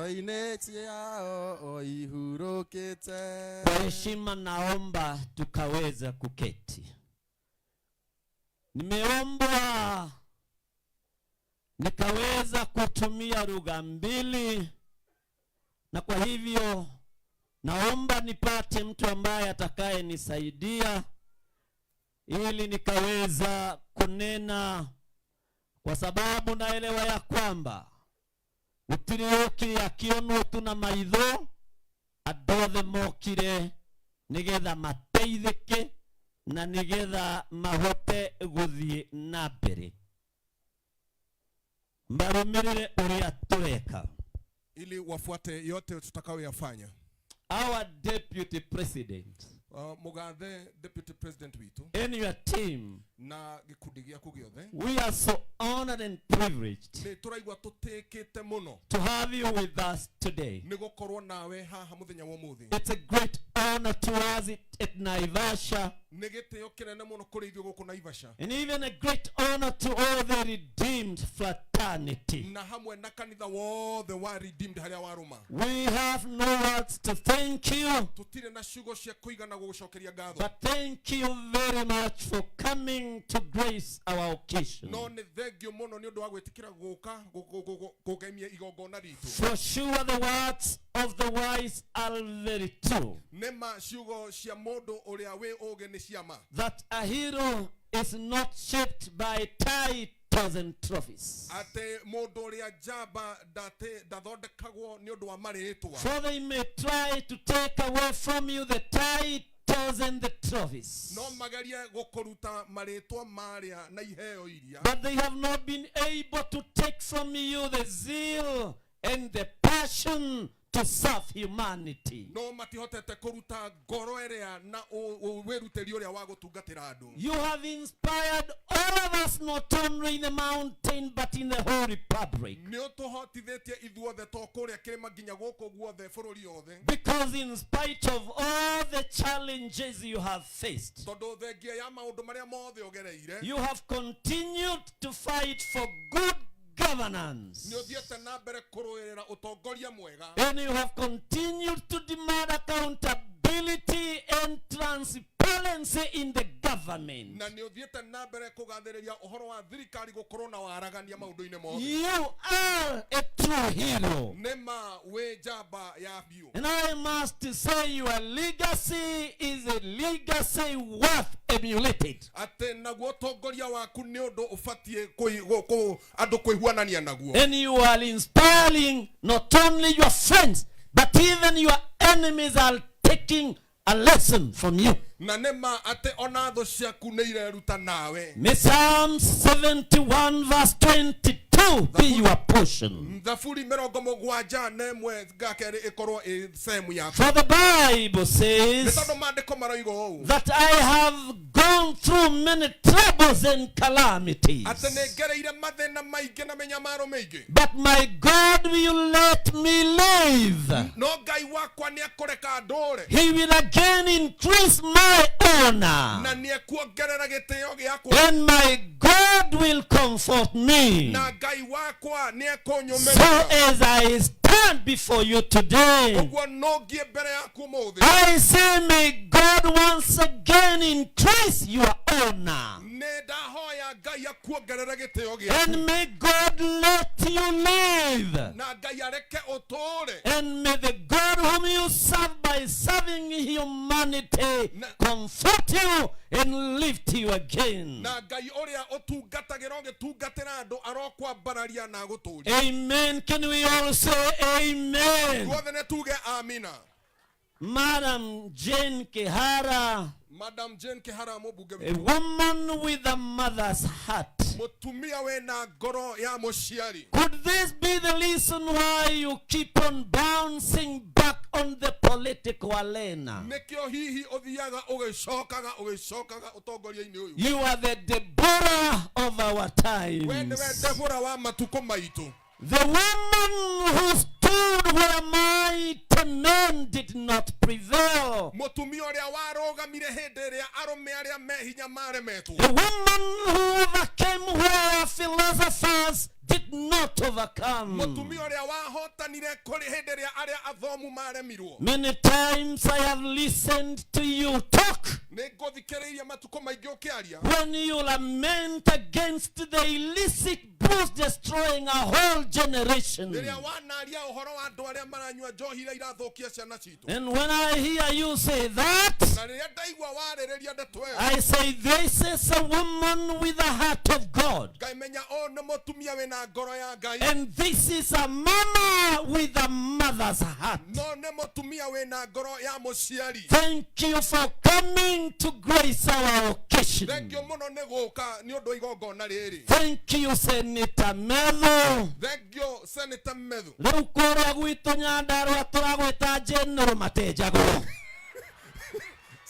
Ngoro-inĩ ciao o ihurũkĩte. Kwa heshima naomba tukaweza kuketi. Nimeombwa nikaweza kutumia lugha mbili, na kwa hivyo naomba nipate mtu ambaye atakayenisaidia ili nikaweza kunena, kwa sababu naelewa ya kwamba gũtirĩ ũkĩ akĩonwo tu na maitho. Andũ othe mokire nĩgetha mateithĩke na nĩgetha mahote gũthiĩ na mbere marũmĩrĩre ũrĩa tũreka. Ili wafuate yote tutakayoyafanya. Our deputy president Mugathe deputy president witũ and your team, na gĩkundi gĩaku gĩothe, we are so honored and privileged nĩ tũraigua tũtĩkĩte mũno to have you with us today. Nĩ gũkorwo nawe haha mũthenya wa ũmũthĩ. It's a great honor to us at Naivasha Nĩ gĩtĩo kĩnene mũno kũrĩ ithuĩ gũkũ Naivasha and even a great honor to all the redeemed fraternity. Na hamwe na kanitha wothe wa Redeemed harĩa warũma. We have no words to thank you, Tũtirĩ na ciugo cia kũigana gũgũcokeria ngatho, but thank you very much for coming to grace our occasion. No nĩ thengio mũno nĩ ũndũ wa gwĩtĩkĩra gũka kũgemia igongona ritũ. For sure, the words of the wise are very true, Nĩ ma ciugo cia mũndũ ũrĩa wĩ ũgĩ nĩ ciama that a hero is not shaped by titles and trophies. Atĩ mũndũ ũrĩa njamba ndathondekagwo nĩ ũndũ wa marĩtwa. For they may try to take away from you the titles and the trophies. No magerie gũkũruta marĩtwa marĩa na iheo iria, But they have not been able to take from you the zeal and the passion to serve humanity. No matihotete kũruta ngoro ĩrĩa na wĩrutĩri ũrĩa wa gũtungatĩra andũ. You have inspired all of us, not only in the mountain, but in the whole republic. Nĩ ũtũhotithĩtie ithuothe to kũrĩa kĩrĩma nginya gũkũ guothe bũrũri yothe. Because in spite of all the challenges you have faced, Tondũ thengia ya maũndũ marĩa mothe ũgereire, you have continued to fight for good governance. Nĩ ũthiĩte na mbere kũrũĩrĩra ũtongoria mwega. And you have continued to demand accountability and transparency in the government. Na nĩ ũthiĩte na mbere kũgathĩrĩria ũhoro wa thirikari gũkorwo na waragania maũndũ-inĩ mothe. You are a true hero. Nĩ ma wĩ njamba ya biũ. And I must say your legacy is a legacy worth emulated. Atĩ naguo ũtongoria waku nĩ ũndũ ũbatiĩ andũ kũiguanania naguo. And you are inspiring not only your friends, but even your enemies are taking a lesson from you. Na nĩ ma atĩ ona thũ ciaku nĩ ireruta nawe. May Psalm 71 verse 22 be your portion. Thaburi 71 ngakerĩ ĩkorwo ĩ sehemu yaku. For the Bible Nĩ says tondũ maandĩko maroiga ũũ that I have gone through many troubles and calamities. Atĩ nĩ ngereire mathĩna maingĩ na mĩnyamaro mĩingĩ. But my God will let me live. No Ngai wakwa nĩ akũreka ndũre. He will again increase my honor. Na nĩ ekuongerera gĩtĩo gĩakwa. And my God will comfort me. Na Ngai wakwa nĩ So ekũnyũmĩrĩria. as I stand before you today, Ũguo no ngiĩ mbere yaku ũmũthĩ, I say, may God once again increase your honor. Nĩ ndahoya Ngai akuongerere gĩtĩo gĩaku. And may God let you live. Na Ngai areke ũtũũre. And may the God whom you serve by serving humanity comfort you and lift you again. Na Ngai ũrĩa ũtungatagĩra ũgĩtungatĩra andũ arokwambararia na agũtũũria. Amen. Can we all say amen? Guothe nĩ tuge amina. Madam Jane Kihara, Madam Jane Kihara mũmbunge a witũ, woman with a mother's heart. Mũtumia wĩna ngoro ya mũciari. Could this be the reason why you keep on bouncing back on the political arena? Nĩkĩo hihi ũthiaga ũgĩcokaga ũgĩcokaga ũtongoria-inĩ ũyũ? You are the Deborah of our We nĩwe times. Debora wa matukũ maitũ. The woman who stood where mighty men did not prevail. Mũtumia ũrĩa warũgamire hĩndĩ ĩrĩa arũme arĩa me hinya maremetwo. The woman who overcame where philosophers did not overcome. Mũtumia ũrĩa wahotanire kũrĩ hĩndĩ ĩrĩa arĩa athomu maremirwo. Many times I have listened to you talk Nĩ ngũthikĩrĩirie matukũ maingĩ ũkĩaria when you lament against the illicit booze destroying a whole generation. Rĩrĩa wanaria ũhoro wa andũ arĩa maranyua njohi iria irathũkia ciana citũ. And when I hear you say that, Na rĩrĩa ndaigua warĩrĩria ndeto ĩyo, I say, this is a woman with the heart of God. Ngaimenya ũyũ nĩ mũtumia wĩna ngoro ya Ngai. And this is a mama with a mother's heart. No nĩ mũtumia wĩna ngoro ya mũciari. Thank you for coming to grace our occasion. Thengio mũno nĩ gũka nĩ ũndũ wa igongona rĩrĩ. Thank you, Senator Methu. Thengio, Senator Methu. Rĩu kũrĩa gwitũ Nyandarũa tũragwĩta General Matenjagwo.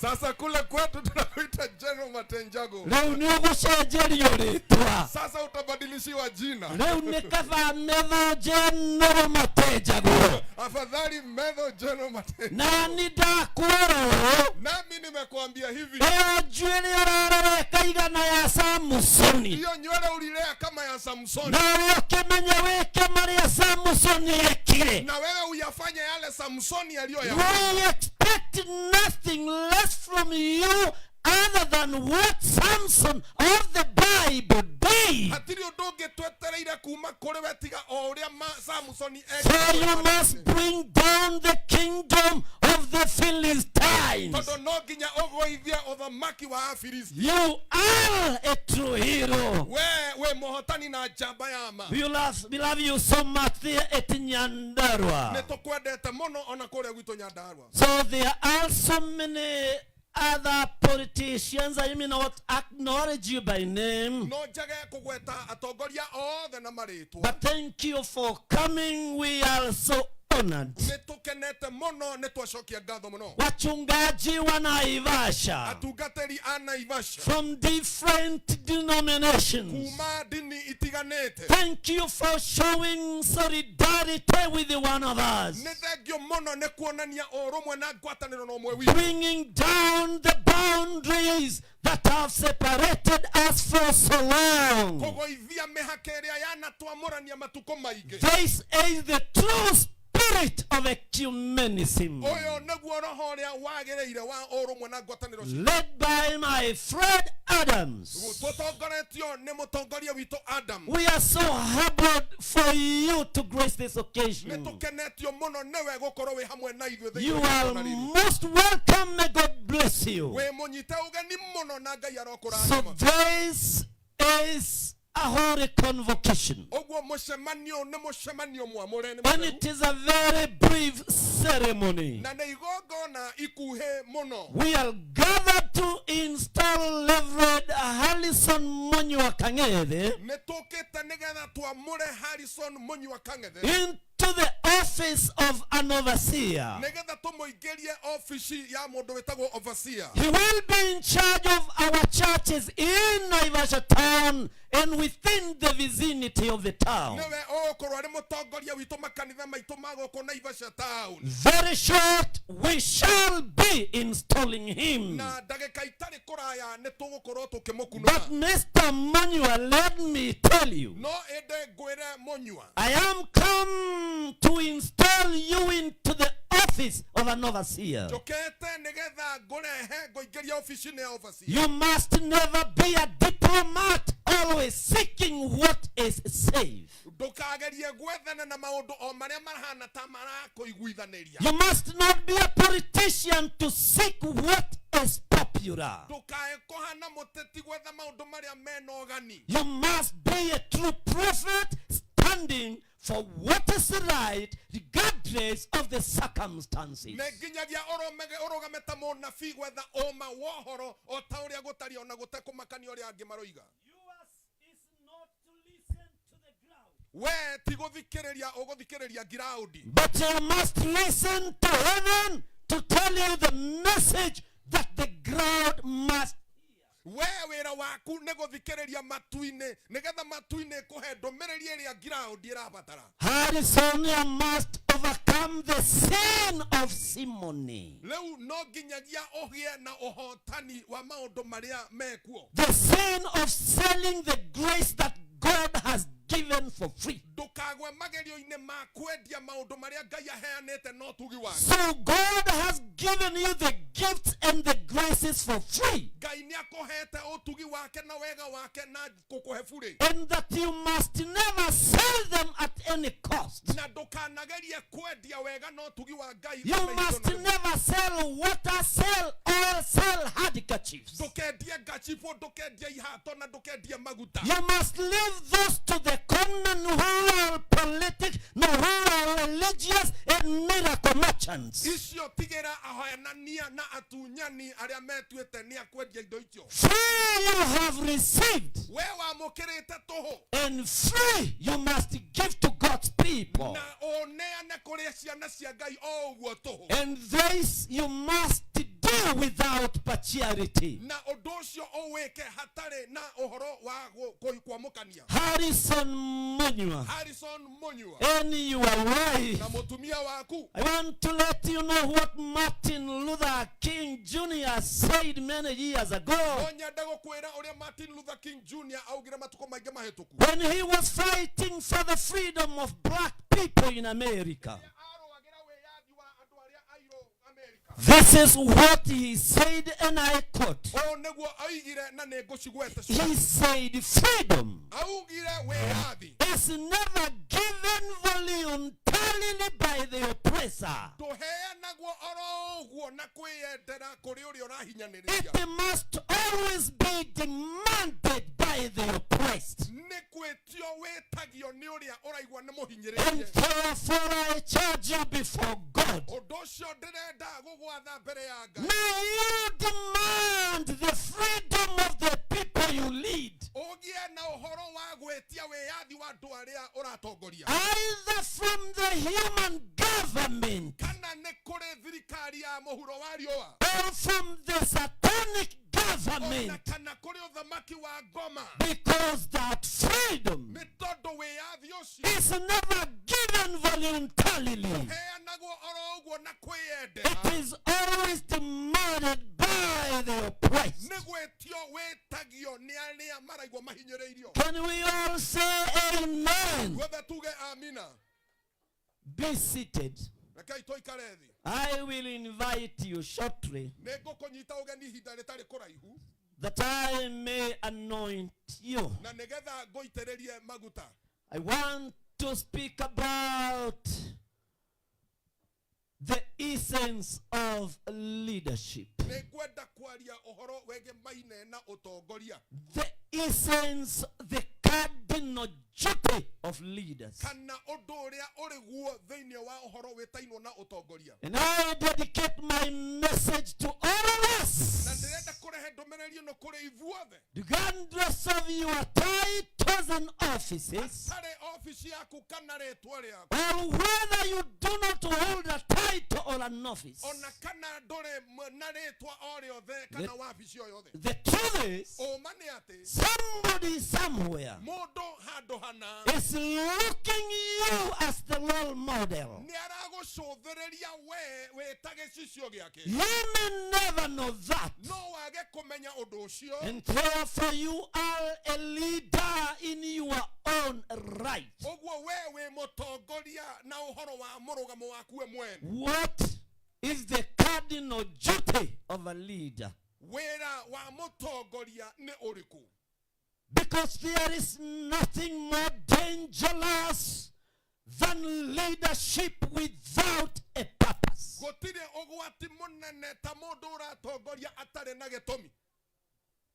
Sasa kule kwetu tunakuita General Matenjago. Rĩu nĩ ũgũcenjerio rĩtwa. Sasa utabadilishiwa jina. Rĩu nĩ kaba Methu General Matenjagwo. Afadhali Methu General Matenjago. Na nĩ ndakwĩra ũũ, Nami nimekuambia hivi, ĩyo njuĩrĩ ũrarora ĩkaigana ya Samusoni. hiyo nywele ulilea kama ya Samsoni, Nawe ũkĩmenye wĩke marĩa Samusoni ekire. Na wewe uyafanye yale Samsoni aliyoyafanya. We expect nothing less from you other than what Samson of the Bible did. Hatirĩ ũndũ ũngĩ twetereire kuma kũrĩ we tiga o ũrĩa Samsoni So you ekire. Must bring down the kingdom of the Philistines. Tondũ no nginya ũgũithie ũthamaki wa Afilisti. You are a true hero. We wĩ mũhotani na njamba ya ma. We love you so much there at Nyandarua. Nĩ tũkwendete mũno ona kũrĩa gwitũ Nyandarua. So there are so many other politicians. I may not acknowledge you by name. No njage kũgweta atongoria othe na marĩtwa. But thank you for coming. We are so honored. Nĩ tũkenete mũno, nĩ twacokia ngatho mũno. Wachungaji wa Naivasha Atungatĩri a Naivasha from different denominations. Kuma ndini itiganĩte. Thank you for showing solidarity with one of us. Nĩ thengio mũno nĩ kuonania ũrũmwe na ngwatanĩro na ũmwe witũ. Bringing down the boundaries that have separated us for so long. Kũgũithia mĩhaka ĩrĩa yanatwamũrania matukũ maingĩ. This is the true spirit of ecumenism. Ũyũ nĩguo roho ũrĩa wagĩrĩire wa ũrũmwe na ngwatanĩro citũ. Led by my Fred Adams. Tũtongoretio nĩ mũtongoria witũ Adam. We are so humbled for you to grace this Nĩ occasion. tũkenetio mũno nĩwe gũkorwo wĩ hamwe na ithuĩ thĩinĩ You wa are igongona rĩrĩ. most welcome. May God bless you. Wĩ mũnyite ũgeni mũno na Ngai So arokũrathima. this is a holy convocation. Ũguo mũcemanio nĩ mũcemanio mwamũre nĩ And mũtheru. it is a very brief ceremony. Na nĩ igongona ikuhĩ mũno. We are gathered to install Reverend Harrison Munyua Kang'ethe Nĩ tũkĩte nĩgetha twamũre Harrison Munyua Kang'ethe into the office of an overseer. Nĩgetha tũmũingĩrie obici ya mũndũ wĩtagwo overseer. He will be in charge of our churches in Naivasha town and within the vicinity of the town. Nĩwe ũgũkorwo arĩ mũtongoria witũ makanitha maitũ ma gũkũ Naivasha town. Very short, we shall be installing him. Na ndagĩka itarĩ kũraya nĩ tũgũkorwo But tũkĩmũkunũra. Mr. Manuel, let me tell you, No ĩndĩ ngwĩre Mũnyua, I am come to install you into the office of an overseer. Njũkĩte nĩgetha ngũrehe ngũingĩria obici-inĩ ya overseer. You must never be a diplomat always seeking what is safe. Ndũkagerie gwethana na maũndũ o marĩa marahana ta marakũiguithanĩria. You must not be a politician to seek what is popular. Ndũkae kũhana mũteti gwetha maũndũ marĩa mena ũgani. You must be a true prophet standing for what is right regardless of the circumstances. Nĩ nginyagia ũrũgame ta mũnabii gwetha ũma wa ũhoro o ta ũrĩa gũtariĩ ona gũtekũmakania ũrĩa angĩ maroiga. Yours is not to listen to the ground, We ti gũthikĩrĩria ũgũthikĩrĩria ngiraũndi, but you must listen to heaven to tell you the message that the ground must We wĩra waku nĩ gũthikĩrĩria matu-inĩ nĩgetha matu-inĩ kũhe ndũmĩrĩri ĩrĩa ngiraũndi ĩrabatara. Harrison, you must overcome the sin of simony. Rĩu no nginyagia ũgĩe na ũhotani wa maũndũ marĩa mekuo. The sin of selling the grace that God has given for free. Ndũkagwe magerio-inĩ ma kwendia maũndũ marĩa Ngai aheanĩte no tugi wake. So God has given you the gifts and the graces for free. Ngai nĩ akũhete ũtugi wake na wega wake na gũkũhe burĩ. And that you must never sell them at any cost. Na ndũkanagerie kwendia wega na ũtugi wa Ngai You ona indo must na rĩmwe. never sell water, sell oil, sell handkerchiefs. Ndũkendie ngacibũ, ndũkendie ihato na ndũkendie maguta. You must leave those to the conmen who are politic, no, who are religious and miracle merchants. Icio tigĩra ahenania na atunyani arĩa metuĩte nĩ akwendia indo icio. Free you have received, We wamũkĩrĩte tũhũ and free you must give to God's people. Na ũneane kũrĩ ciana cia Ngai o ũguo tũhũ. And this you must do without partiality. Na ũndũ ũcio ũwĩke hatarĩ na ũhoro wa kwamũkania. Harrison Munyua Harrison Munyua and your wife, na mũtumia waku. I want to let you know what Martin Luther King Jr. said many years ago No nyende gũkwĩra ũrĩa Martin Luther King Jr. augire matukũ maingĩ mahĩtũku when he was fighting for the freedom of black people in America. Arũagĩra wĩyathi wa andũ arĩa airũ Amerika. This is what he said, and I quote. Ũũ nĩguo oigire na nĩ ngũcigwete. He said, "Freedom Augire wĩyathi is never given voluntarily by the oppressor. Ndũheanagwo oro ũguo na kwĩyendera kũrĩ ũrĩa ũrahinyanĩrĩria. It must always be demanded by the oppressed. Nĩ kwĩtio wĩtagio nĩ ũrĩa ũraigua nĩ And mũhinyĩrĩrie. therefore I charge you before God. Ũndũ ũcio ndĩrenda gũgwatha mbere ya Ngai. May you demand the freedom of the people you lead, Ũgĩe na ũhoro wa gwĩtia wĩyathi wa andũ arĩa ũratongoria, either from the human government kana nĩ kũrĩ thirikari ya mũhuro wa riũa, or from the satanic ona government, kana kũrĩ ũthamaki wa ngoma, because that freedom nĩ tondũ wĩyathi ũcio is never given voluntarily. Heanagwo oro ũguo na kwĩyendera. It is always demanded by the oppressed." Nĩ gwĩtio wĩtagio nĩ arĩa maraigua mahinyĩrĩirio. Can we all say amen? Guothe tuge amina. Be seated. Rekei tũikare thĩ. I will invite you shortly Nĩ ngũkũnyita ũgeni ihinda rĩtarĩ kũraihu that I may anoint you. Na nĩgetha ngũitĩrĩrie maguta. I want to speak about the essence of leadership. Nĩ ngwenda kwaria ũhoro wegemaine na ũtongoria. The essence, the cardinal duty of leaders. Kana ũndũ ũrĩa ũrĩ guo thĩinĩ wa ũhoro wĩtainwo na ũtongoria. And I dedicate my message to all of Na us, ndĩrenda kũrehe ndũmĩrĩri ĩno kũrĩ ithuothe, regardless of your titles and offices, tarĩ obici yaku kana rĩtwa rĩaku, or whether you do not hold a title or an office. Ona kana ndũrĩ na rĩtwa o rĩothe kana wabici o yothe. The truth is, Ũma nĩ atĩ somebody somewhere mũndũ handũ hana is looking you as the role model. Nĩ aragũcũthĩrĩria we wĩ ta gĩcicio gĩake. You may never know that. No wage kũmenya ũndũ ũcio. And therefore, you are a leader in your own right. Ũguo we wĩ mũtongoria na ũhoro wa mũrũgamo waku we mwene. What is the cardinal duty of a leader? Wĩra wa mũtongoria nĩ ũrĩkũ? Because there is nothing more dangerous than leadership without a purpose. Gũtirĩ ũgwati mũnene ta mũndũ ũratongoria atarĩ na gĩtũmi.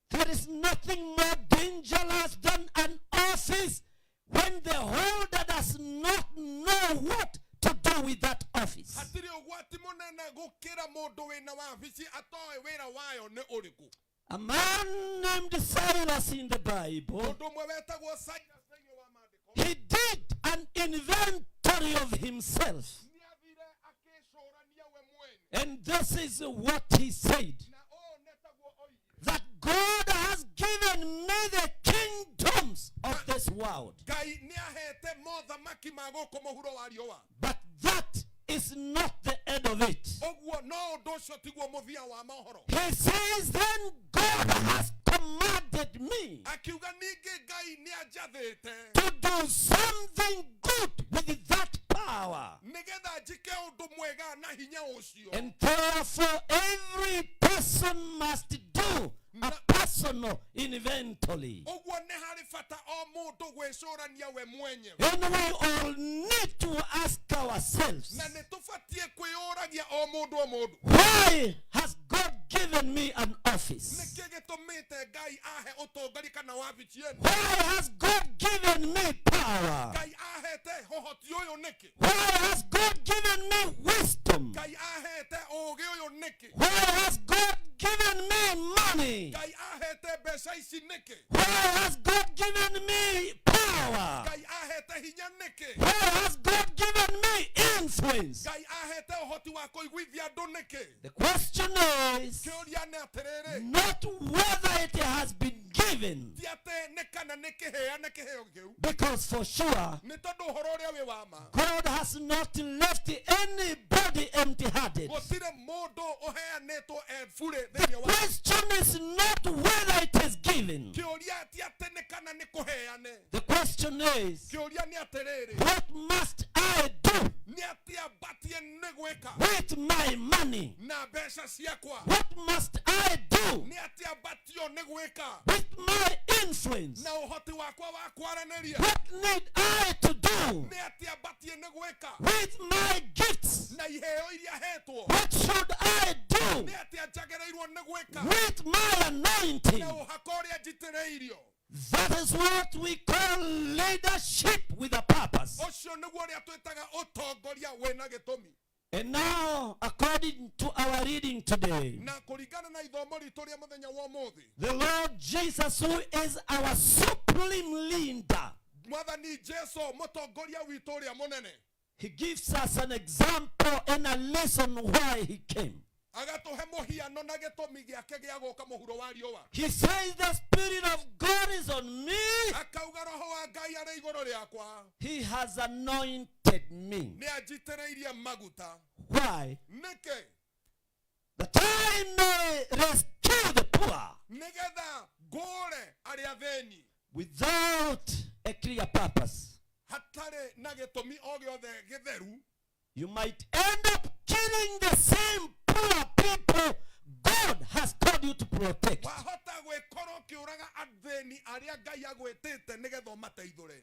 There is nothing more dangerous than an office when the holder does not know what to do with that office. Hatirĩ ũgwati mũnene gũkĩra mũndũ wĩna wabici atoĩ wĩra wayo nĩ ũrĩkũ. A man named Silas in the Bible, Mũndũ ũmwe wetagwo Silas thĩinĩ wa maandĩko, he did an inventory of himself. Nĩ athire akĩĩcũrania we mwene. And this is what he said: Na ũũ nĩ taguo oigire. That God has given me the kingdoms of this world. Ngai nĩ ahete mothamaki ma gũkũ mũhuro wa riũa. But that is not the end of it. Ũguo no ũndũ ũcio tiguo mũthia wa mohoro. He says, then God has commanded me Akiuga ningĩ Ngai nĩ anjathĩte to do something good with that power. nĩgetha njĩke ũndũ mwega na hinya ũcio. And therefore, every person must do a personal inventory. Ũguo nĩ harĩ bata o mũndũ gwĩcũrania we mwenyewe. And we all need to ask ourselves, Na nĩ tũbatiĩ kwĩyũragia o mũndũ o mũndũ, why has God given me an office? nĩkĩ gĩtũmĩte Ngai ahe ũtongoria kana wabici ĩno? Why has God given me power? Ngai ahete ũhoti ũyũ nĩkĩ? Why has God given me wisdom? Ngai ahete ũũgĩ ũyũ nĩkĩ? Why has God given me money? Ngai ahete mbeca ici nĩkĩ? Why has God given me power? Ngai ahete hinya nĩkĩ? Why has God given me influence? Ngai ahete ũhoti wa kũiguithia andũ nĩkĩ? The question is Kĩũria nĩ atĩrĩrĩ, not whether it has been given, ti atĩ nĩ kana nĩ kĩheane kĩheo kĩu, because for sure nĩ tondũ ũhoro ũrĩa wĩ wa ma, God has not left anybody empty handed. Gũtirĩ mũndũ ũheanĩtwo e burĩ The thĩinĩ wa. question is not whether it is given. Kĩũria ti atĩ nĩ kana nĩ kũheane. The question is, Kĩũria nĩ atĩrĩrĩ, what must I do nĩ atĩa batiĩ nĩ gwĩka with my money? na mbeca ciakwa? What must I do Nĩ atĩa batio nĩ gwĩka with my influence? na ũhoti wakwa wa kwaranĩria? What need I to do Nĩ atĩa batiĩ nĩ gwĩka with my gifts? na iheo iria hetwo? What should I do Nĩ atĩa njagĩrĩirwo nĩ gwĩka with my anointing? na ũhaka ũrĩa njitĩrĩirio? That is what we call leadership with a purpose. Ũcio nĩguo ũrĩa twĩtaga ũtongoria wĩna gĩtũmi. And now, according to our reading today, Na kũringana na ithomo ritũ rĩa mũthenya wa ũmũthĩ, the Lord Jesus, who is our supreme leader, Mwathani Jesu mũtongoria witũ ũrĩa mũnene, he gives us an example and a lesson why he came. Agatũhe mũhiano na gĩtũmi gĩake gĩa gũka mũhuro wa riũa. He says, "The Spirit of God is on me." Akauga roho wa Ngai arĩ igũrũ rĩakwa. He has anointed me. Nĩ anjitĩrĩirie maguta. Why? Nĩkĩ? That I may rescue the poor Nĩgetha ngũũre arĩa athĩni. without a clear purpose. Hatarĩ na gĩtũmi o gĩothe gĩtheru. You might end up killing the same poor people God has called you to protect. Wahota gwĩkorwo ũkĩũraga athĩni arĩa Ngai agwĩtĩte nĩgetha ũmateithũre.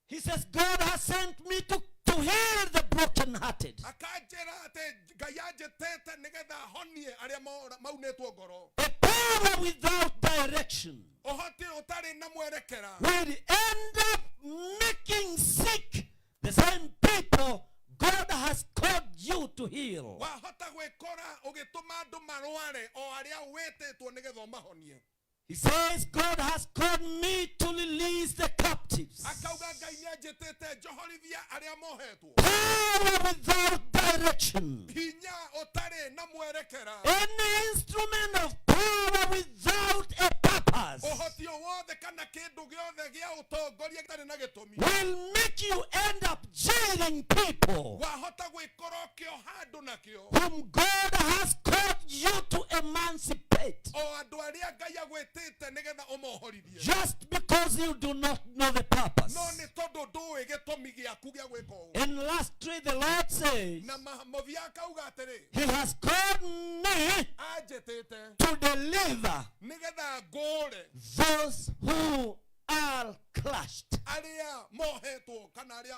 He says, "God has sent me to heal the brokenhearted." Akanjĩra atĩ Ngai anjĩtĩte nĩgetha honie arĩa maunĩtwo ngoro. A power without direction Ũhoti ũtarĩ na mwerekera will end up making sick the same people God has called you to heal. Wahota gwĩkora ũgĩtũma andũ marware o arĩa wĩtĩtwo nĩgetha ũmahonie. He says, "God has called me to release the captives." Akauga Ngai nĩ anjĩtĩte njohorithie arĩa mohetwo. Power without direction. Hinya ũtarĩ na mwerekera. Any instrument of power without a purpose Ũhoti o wothe kana kĩndũ gĩothe gĩa ũtongoria gĩtarĩ na gĩtũmi will make you end up jailing people wahota gwĩkora ũkĩoha andũ nakĩo whom God has called you to emancipate o andũ arĩa Ngai agwĩtĩte nĩgetha ũmohorithie just because you do not know the purpose. No nĩ tondũ ndũĩ gĩtũmi gĩaku gĩa gwĩka ũũ. And lastly, the Lord says, Na mũthia akauga atĩrĩ, He has called me anjĩtĩte to deliver nĩgetha ngũũre those who are crushed. Arĩa mohetwo kana arĩa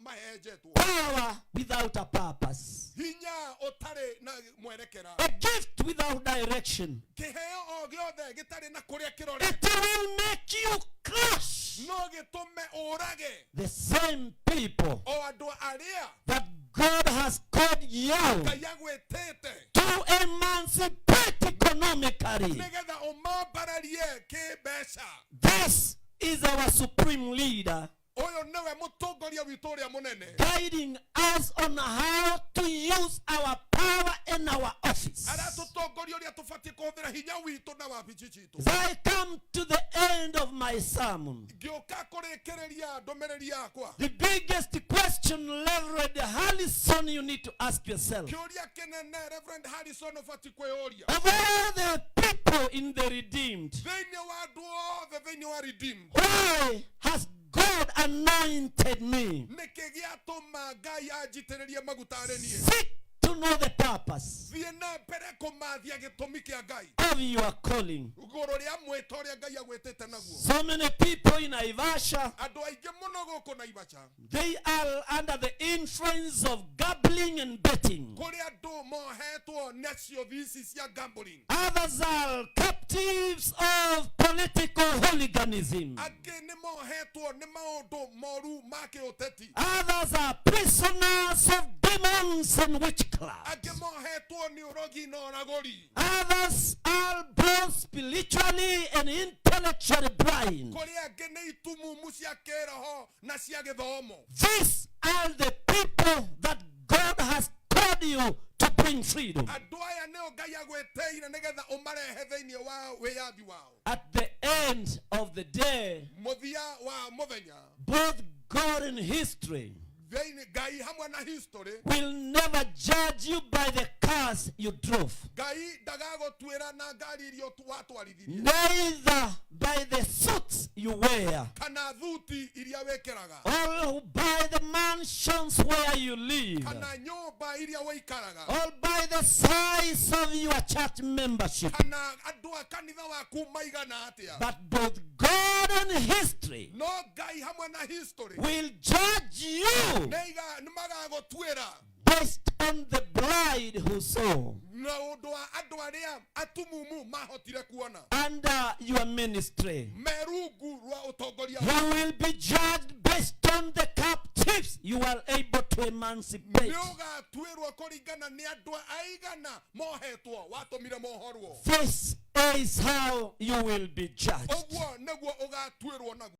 mahenjetwo. Power without a purpose. Hinya ũtarĩ na mwerekera. A gift without direction. Kĩheo o gĩothe gĩtarĩ na kũrĩa kĩrorete It will make you crush no gĩtũme ũrage the same people o andũ arĩa that God has called you Ngai agwĩtĩte to emancipate economically. Nĩgetha ũmambararie kĩmbeca. This is our supreme leader Ũyũ nĩwe mũtongoria witũ ũrĩa mũnene guiding us on how to use our power and our office. Aratũtongoria ũrĩa tũbatiĩ kũhũthĩra hinya witũ na wabici citũ. As I come to the end of my sermon, Ngĩũka kũrĩkĩrĩria ndũmĩrĩri yakwa, the biggest question, Reverend Reverend Harrison, you need to ask yourself. Kĩũria kĩnene, Reverend Harrison, ũbatiĩ kwĩyũria. Of all the people in the redeemed, Thĩinĩ wa andũ othe thĩinĩ wa redeemed, why has God anointed me? Nĩkĩ gĩatũma Ngai anjitĩrĩrie maguta arĩ niĩ? Seek to know the purpose Thiĩ na mbere kũmathia gĩtũmi kĩa Ngai of your calling. igũrũ rĩa mwĩto ũrĩa Ngai agwĩtĩte naguo. So many people in Naivasha, Andũ aingĩ mũno gũkũ Naibacha, they are under the influence of gambling and betting. Kũrĩ andũ mohetwo nacio ici cia gambling. Others are captives of political hooliganism. Angĩ nĩ mohetwo nĩ maũndũ moru ma kĩũteti. Others are prisoners of demons and witchcraft. Angĩ mohetwo nĩ ũrogi na ũragũri. Others are both spiritually and intellectually blind. Kũrĩ angĩ nĩ itumumu cia kĩroho na cia gĩthomo. These are the people that God has called you to bring freedom. Andũ aya nĩo Ngai agwĩtĩire nĩgetha ũmarehe thĩinĩ wa wĩyathi wao. At the end of the day, Mũthia wa mũthenya, both God and history thĩinĩ Ngai hamwe na history, will never judge you by the cars you drove, Ngai ndagagũtuĩra na ngari iria watwarithirie, neither by the suits you wear, kana thuti iria wĩkĩraga, or by the mansions where you live, kana nyũmba iria wĩikaraga, or by the size of your church membership. Kana andũ a kanitha waku maigana atĩa. But both God and history No Ngai hamwe na history will judge you nĩ magagũtuĩra based on the blind who saw na ũndũ wa andũ arĩa atumumu mahotire kuona under your ministry. Me rungu rwa ũtongoria. You will be judged based on the captives you are able to emancipate. Nĩ ũgatuĩrwo kũringana nĩ andũ aigana mohetwo watũmire mohorwo. This is how you will be judged. Ũguo nĩguo ũgatuĩrwo naguo.